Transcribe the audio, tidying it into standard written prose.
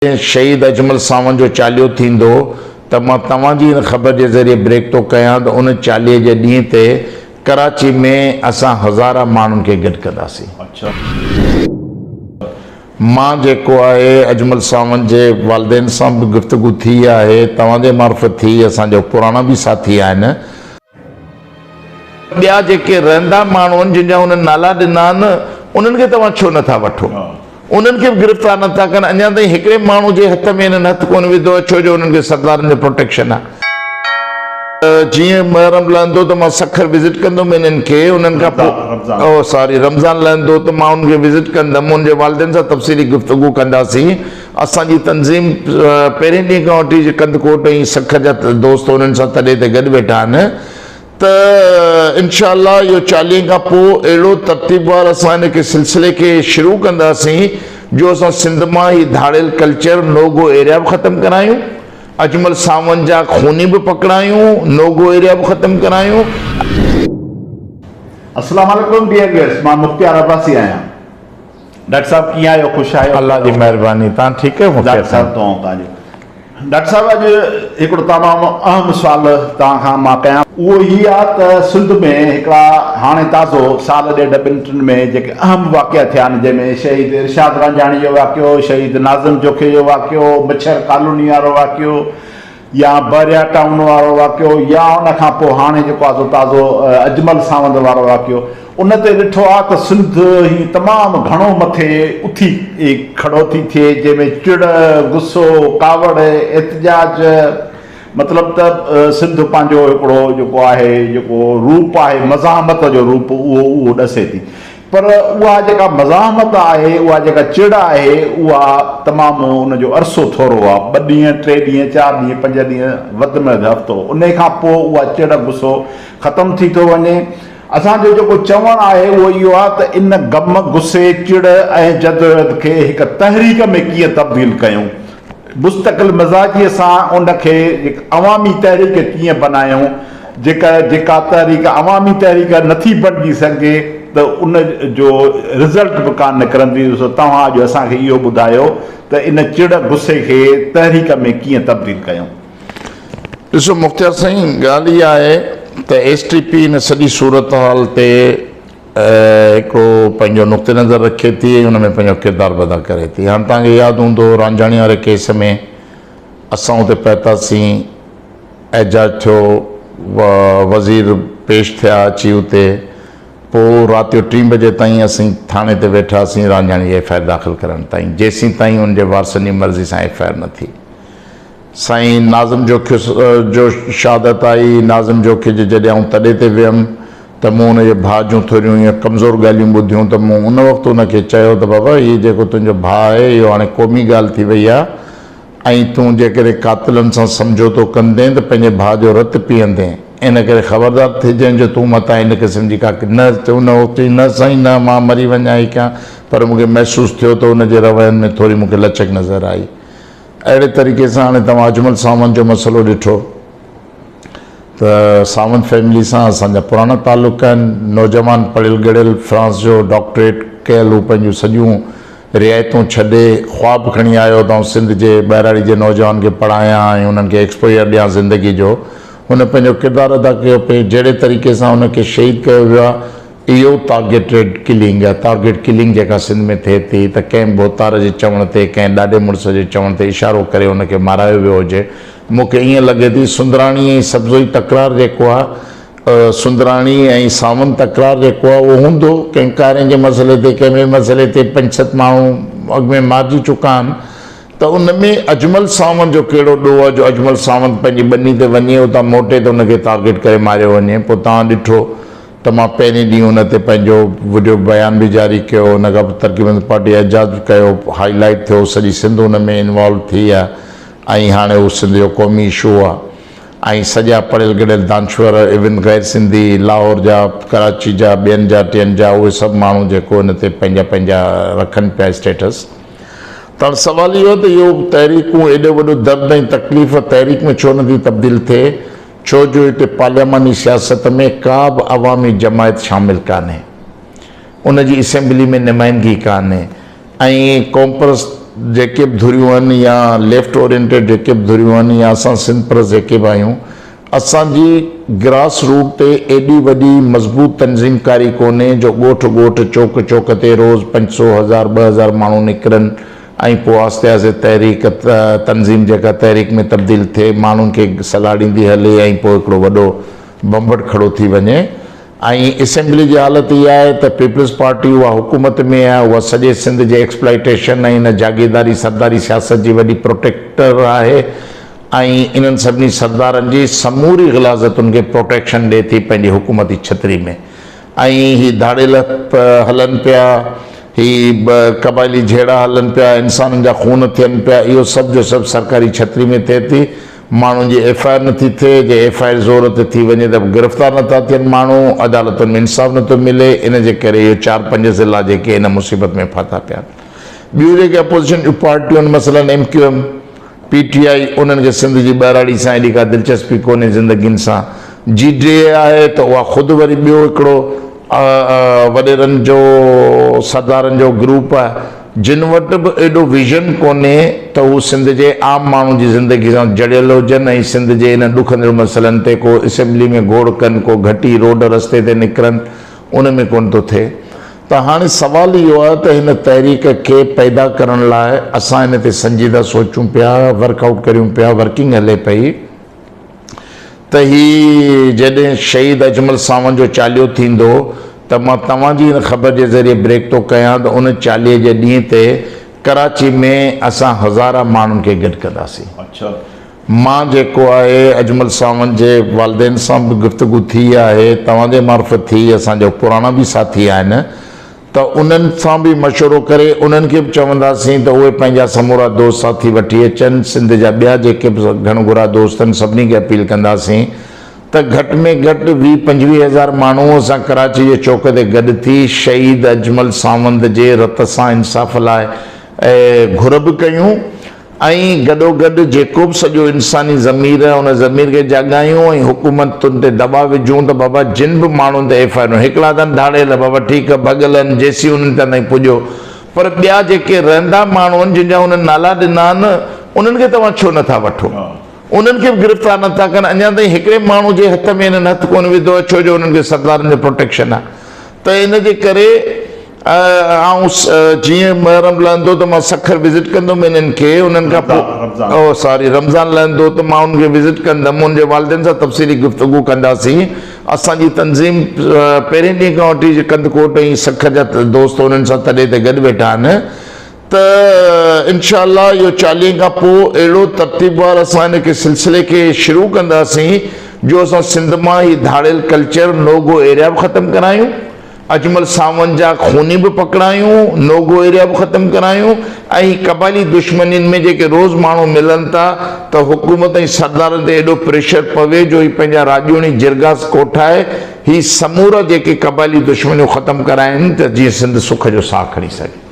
جڏهن شهيد اجمل ساوند جو چاليهو ٿيندو ته مان توهان جي هن خبر جي ذريعي بريڪ ٿو ڪيان ته ان چاليهي جي ڏينهن تي ڪراچي ۾ اسان هزارها ماڻهن کي گڏ ڪنداسين. مان جيڪو آهي اجمل ساوند جي والدين سان به گفتگو ٿي آهي، توهان جي معرفت ٿي، اسان جا پراڻا به ساٿي آهن. ٻيا جيڪي رهندا ماڻهو آهن جن جا هنن نالا ڏنا آهن انهن کي توهان ڇو نٿا وٺو؟ انهن کي به گرفتار نٿا ڪن، اڃا تائين هڪڙي ماڻهو جي هٿ ۾ هنن هٿ ڪونه وڌو آهي ڇو جو انهن کي سردارن جو پروٽيڪشن آهي. جيئن محرم لهندو ته مان سکر وزٽ ڪندم انهن کي انهن کان پوء او ساري رمضان لهندو ته مان انهن کي وزٽ ڪندم انهن جي والدين سان تفصيلي گفتگو ڪنداسين. اسان جي تنظيم پهرين ڏينهن کان وٺي ڪنڌڪوٽ ۽ سکر جا دوست انهن سان تڏي تي گڏ ويٺا آهن ته انشاء الله اهو چاليهن کان پوء اهڙو ترتيبوار اسان ان کي سلسلي کي شروع ڪنداسين جو اسان سنڌ مان هي ڌاڙيل ڪلچر نو گو ايريا به ختم ڪرايون اجمل ساوند جا خوني به پڪڙايون نو گو ايريا به ختم ڪرايون. السلام عليڪم ڊيئر ويئرس مان مختيار عباسي آهيان. ڊاڪٽر صاحب ڪيئن آهيو خوش آهيو؟ الله جي مهرباني تان ٺيڪ آهيو ڊاڪٽر صاحب توهان تان جو ڊاڪٽر صاحب اڄ هڪڙو تمام اهم سوال توهان کان مان ڪيان اهو هي آ ته سنڌ ۾ هڪڙا هاڻي تازو سال ڏيڍ ٻن ٽن ۾ جيڪي اهم واقعا ٿيا آهن جنهن ۾ شهيد ارشاد رانجهاڻي جو واقعو شهيد ناظم جوکي جو واقعو مڇر ڪالوني وارو واقعو يا بحريا ٽائون وارو واقعو يا ان کان پوء هاڻي جيڪو آ سو تازو اجمل ساوند وارو واقعو ان تي ڏٺو آ ته سنڌ هي تمام گهڻو مٿي اٿي کڙو ٿي ٿئي جنهن ۾ چڙ، غصو، ڪاوڙ، احتجاج مطلب ته سنڌ پنهنجو هڪڙو جيڪو آهي جيڪو روپ آهي مزاحمت جو روپ اهو اهو ڏسي ٿي. پر اها جيڪا مزاحمت آهي، اها جيڪا چڙ آهي، اها تمام ان جو عرصو ٿورو آهي، ٻه ڏينهن، ٽي ڏينهن، چار ڏينهن، پنج ڏينهن، وڌ ۾ وڌ هفتو. انهي کان پوء اها چڙ غصو ختم ٿي ٿو وڃي. اسان جو جيڪو چوڻ آهي اهو اهو آهي ته ان غم، غصي، چڙ ۽ جدوجهد کي هڪ تحريڪ ۾ ڪيئن تبديل ڪيون؟ مستقل مزاجيء سان ان کي هڪ عوامي تحريڪ ڪيئن بنايون؟ جيڪا جيڪا تحريڪ عوامي تحريڪ نٿي بڻجي سگهي ته ان جو رزلٽ به ڪانه نڪرندي سو توهان اڄ اسان کي اهو ٻڌايو ته ان چڙ غصي کي تحريڪ ۾ ڪيئن تبديل ڪيون. ڏسو مختيار سائين ڳالهه اها آهي ته ايس ٽي پي ان سڄي صورتحال تي هڪڙو پنهنجو نقطه نظر رکي ٿي ۽ ان ۾ پنهنجو ڪردار به ادا ڪري ٿي. هاڻ توهان کي ياد هوندو رانجهاڻي واري ڪيس ۾ اسان اتي پهتاسين احجاج ٿيو، وزير پيش ٿيا اچي اتي، پوء رات جو ٽين بجي تائين اسين ٿاڻي تي ويٺاسين رانجهاڻي جي ايف I R داخل ڪرڻ تائين، جيسين تائين ان جي وارثن جي مرضي سان ايف I R نه ٿي. سائين ناظم جوکيو جو شهادت آئي، ناظم جوکيي جي جڏهن آئون تڏي تي ويم ته مون ان جي ڀاء جون ٿوريون ائين ڪمزور ڳالهيون ٻڌيون ته مون ان وقت ان کي چيو ته بابا هي جيڪو تنهنجو ڀاء آهي اهو هاڻي قومي ڳالهه ٿي وئي آهي، ۽ تون جيڪڏهن قاتلن سان سمجهوتو ڪندين ته پنهنجي ڀاء جو رت پيئندين، ان ڪري خبردار ٿجين جو تون متان ان قسم جي ڪا نه ان وقت چيائين نه سائين نه مان مري وڃان هي ڪيان پر مون کي محسوس ٿيو ته ان جي روين ۾ ٿوري مون کي لچڪ نظر آئي. اهڙي طريقي سان هاڻي توهان اجمل ساوند جو مسئلو ڏٺو. ته ساوند فيملي سان اسان جا پراڻا تعلق آهن. نوجوان پڙهيل ڳڙهيل فرانس جو ڊاڪٽريٽ ڪيل هو پنهنجون سڄيون رعايتون ڇڏي خواب کڻي آيو ته آئون سنڌ جي ٻهراڙي جي نوجوان کي پڙهايان ۽ انهن کي ايڪسپوزر ڏيان زندگي جو. هن پنهنجو ڪردار ادا ڪيو پئي جهڙي طريقي سان هن کي شهيد ڪيو ويو آهي اهو تارگيٽيڊ ڪلنگ آهي. تارگيٽ ڪلنگ جيڪا سنڌ ۾ ٿئي ٿي ته ڪنهن ڀوتار جي چوڻ تي ڪنهن ڏاڏي مڙس جي چوڻ تي اشارو ڪري ان کي مارايو ويو هجي. مون کي ائين لڳي ٿي سندراڻي ۽ سبزوئي تڪرار جيڪو آ سندراڻي ۽ ساوند تڪرار جيڪو آ اهو هوندو ڪنهن ڪارين جي مسئلي تي ڪنهن ٻئي مسئلي تي پنج ست ماڻهو اڳ ۾ مارجي چڪا آهن ته ان ۾ اجمل ساوند جو ڪهڙو ڏوهه آ جو اجمل ساوند پنهنجي ٻني تي وڃي اتان موٽي ته ان کي ٽارگيٽ ڪري ماريو وڃي پوء توهان ڏٺو ته مان پهرين ڏينهن ان تي پنهنجو وڊيو بيان به جاري ڪيو ان کان پوء ترقي پسند پارٽي احتجاج به ڪيو هائي لائيٽ ٿيو سڄي سنڌ ان ۾ انوالو ٿي آ ۽ هاڻي هو سنڌ جو قومي اشو آ ۽ سڄا پڙهيل ڳڙهيل دانشور ايون غير سنڌي لاهور جا ڪراچي جا ٻين جا ٽين جا اهي سڀ ماڻهو جيڪو ان تي پنهنجا پنهنجا رکن پيا اسٽيٽس ته هاڻي سوال اهو آ ته اهو تحريڪون ايڏو وڏو درد ۽ تڪليف تحريڪ ۾ ڇو نٿي تبديل ٿئي ڇو جو هتي پارلياماني سياست ۾ ڪا به عوامي جماعت شامل ڪانهي ان جي اسيمبلي ۾ نمائندگي ڪانهي ۽ قومپرست جيڪي به ڌريون آهن يا ليفٽ اورينٽيڊ جيڪي به ڌريون آهن يا اسان سنڌ پرست جيڪي به آهيون اسان جي گراس روٽ تي ايڏي وڏي مضبوط تنظيم ڪاري ڪونهي جو ڳوٺ ڳوٺ چوڪ چوڪ تي روز 500 1000 2000 ماڻهو نڪرن ۽ پوء آهستي آهستي تحريڪ تنظيم جيڪا تحريڪ ۾ تبديل ٿئي ماڻهن کي سلهاڙيندي هلي ۽ پوء هڪڙو وڏو ڀنڀٽ کڙو ٿي وڃي ۽ اسيمبلي جي حالت اها آهي ته پيپلز پارٽي اها حڪومت ۾ آهي اها سڄي سنڌ جي ايڪسپلائيٽيشن ۽ ان جاگيرداري سرداري سياست جي وڏي پروٽيڪٽر آهي ۽ انهن سڀني سردارن جي سموري غلاظتن کي پروٽيڪشن ڏئي ٿي پنهنجي حڪومتي ڇتري ۾ ۽ هي ڌاڙيل هلن پيا هي قبائلي جهيڙا هلن پيا انسانن جا خون ٿين پيا اهو سڀ جو سڀ سرڪاري ڇتري ۾ ٿئي ٿي ماڻهن جي ايف I R نٿي ٿئي، جي ايف I R زور تي ٿي وڃي ته به گرفتار نٿا ٿين ماڻهو، عدالتن ۾ انصاف نٿو ملي، ان جي ڪري اهو چار پنج ضلعا جيڪي ان مصيبت ۾ ڦاٿا پيا آهن. ٻيون جيڪي اپوزيشن جون پارٽيون آهن مثلاً M Q M, P T I انهن کي سنڌ جي ٻهراڙي سان ايڏي ڪا دلچسپي ڪونهي زندگين سان، جي ڊي اي آهي ته اها خود وري ٻيو هڪڙو وڏيرن جو سردارن جو گروپ آهي. جن وٽ به ايڏو ويزن ڪونهي ته هو سنڌ جي عام ماڻهو جي زندگي سان جڙيل هجن ۽ سنڌ جي انهن ڏکندڙ مسئلن تي ڪو اسيمبلي ۾ گوڙ ڪن ڪو گهٽي روڊ رستي تي نڪرن ان ۾ ڪونه ٿو ٿئي ته هاڻي سوال اهو آهي ته هن تحريڪ کي پيدا ڪرڻ لاء اسان ان تي سنجيده سوچون پيا ورڪ آئوٽ ڪريون پيا ورڪنگ هلي پئي ته هي جڏهن شهيد اجمل ساوند جو چاليهو ٿيندو ته مان توهان جي هن خبر جي ذريعي بريڪ ٿو ڪيان ته ان چاليهي جي ڏينهن تي ڪراچي ۾ اسان هزارها ماڻهن کي گڏ ڪنداسين. مان جيڪو آهي اجمل ساوند جي والدين سان به گفتگو ٿي آهي توهان جي معرفت ٿي اسان جا پراڻا به ساٿي آهن ته انهن سان به مشورو ڪري انهن کي به چونداسين ته اهي پنهنجا سمورا دوست ساٿي وٺي اچن، سنڌ جا ٻيا جيڪي به گهڻ گهرا دوست آهن سڀني کي اپيل ڪنداسين ته گهٽ ۾ گهٽ 20 25 هزار ماڻهو اسان ڪراچي جي چوڪ تي گڏ ٿي شهيد اجمل ساوند جي رت سان انصاف لاء گهر به ڪيون. ۽ گڏوگڏ جيڪو به سڄو انساني ضمير آهي ان ضمير کي جاڳايون ۽ حڪومتن تي دٻاء وجهون ته بابا جن به ماڻهن تي ايف I آرون هڪڙا ته آهن ڌاڙيل بابا ٺيڪ آهي ڀڳل آهن جيسين انهن تان تائين پڄو پر ٻيا جيڪي رهندا ماڻهو آهن جن جا انهن نالا ڏنا آهن انهن کي توهان ڇو نٿا وٺو انهن کي به گرفتار نٿا ڪن اڃا تائين هڪڙي ماڻهو جي هٿ ۾ انهن هٿ ڪونه وڌو آهي ڇو جو انهن کي سردارن جو پروٽيڪشن آهي ته ان جي ڪري آئون جيئن محرم لهندو ته مان سکر وزٽ ڪندم انهن کي انهن کان پوء او ساري رمضان لهندو ته مان انهن کي وزٽ ڪندم ان جي والدين سان تفصيلي گفتگو ڪنداسين اسان جي تنظيم پهرين ڏينهن کان وٺي ڪنڌڪوٽ ۽ سکر جا دوست انهن سان تڏي تي گڏ ويٺا آهن ته انشاء الله اهو چاليهن کان پوء اهڙو ترتيبوار اسان ان کي سلسلي کي شروع ڪنداسين جو اسان سنڌ مان هي ڌاڙيل ڪلچر نو گو ايريا به ختم ڪرايون اجمل ساوند جا خوني به پڪڙايون، نو گو ايريا به ختم ڪرايون ۽ هي قبائلي دشمنين ۾ جيڪي روز ماڻهو ملن ٿا ته حڪومت ۽ سردارن تي ايڏو پريشر پوي جو هي پنهنجا راڄوڻي جرڳا ڪوٺائي هي سمورا جيڪي قبائلي دشمنيون ختم ڪرائين ته جيئن سنڌ سک جو ساهه کڻي سگهي.